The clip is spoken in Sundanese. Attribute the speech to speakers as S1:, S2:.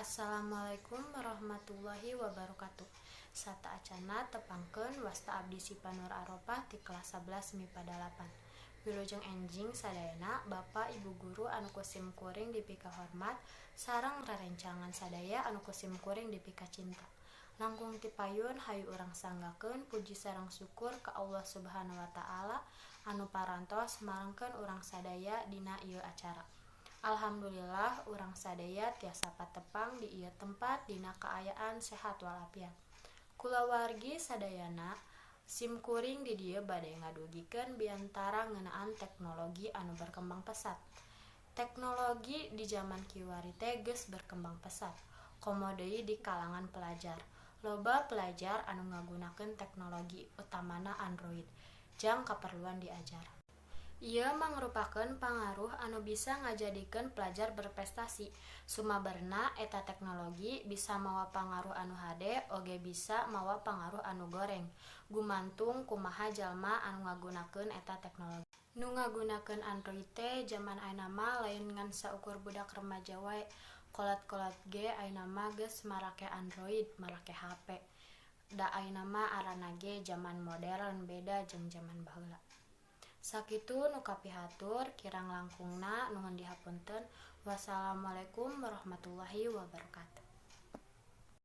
S1: Assalamualaikum warahmatullahi wabarakatuh. Sateuacanna tepangkeun, wasta abdi Sipa Nur Aropah ti kelas 11 MIPA 8. Wilujeng enjing sadayana, Bapak Ibu guru anu ku sim kuring dipika hormat sareng rerencangan sadaya anu ku sim kuring dipika cinta. Langkung ti payun, hayu urang sanggakeun puji sareng syukur ka Allah Subhanahu wa Taala anu parantos marengkeun urang sadaya dina ieu acara. Alhamdulillah, urang sadaya tiasa patepang di ieu tempat dina kaayaan sehat walafiat. Kulawargi sadayana, sim kuring di dieu bade ngadugikeun biantara ngeunaan teknologi anu berkembang pesat. Teknologi di zaman kiwari teh geus berkembang pesat, komo deui di kalangan pelajar. Loba pelajar anu ngagunakeun teknologi, utamana Android, jang kaperluan diajar. Ieu mangrupakeun pangaruh anu bisa ngajadikeun pelajar berprestasi. Sumebarna eta teknologi bisa mawa pangaruh anu hade oge bisa mawa pangaruh anu goreng, gumantung kumaha jalma anu ngagunakeun eta teknologi. Nu ngagunakeun Android teh jaman ayeuna mah lain ngan saukur budak remaja wae, kolot-kolot ge ayeuna mah geus marake Android, marake HP. Da ayeuna mah aranna ge jaman modern, beda jeung jaman baheula. Sakitu nu kapihatur, kirang langkungna nuhun dihapunten. Wassalamualaikum warahmatullahi wabarakatuh.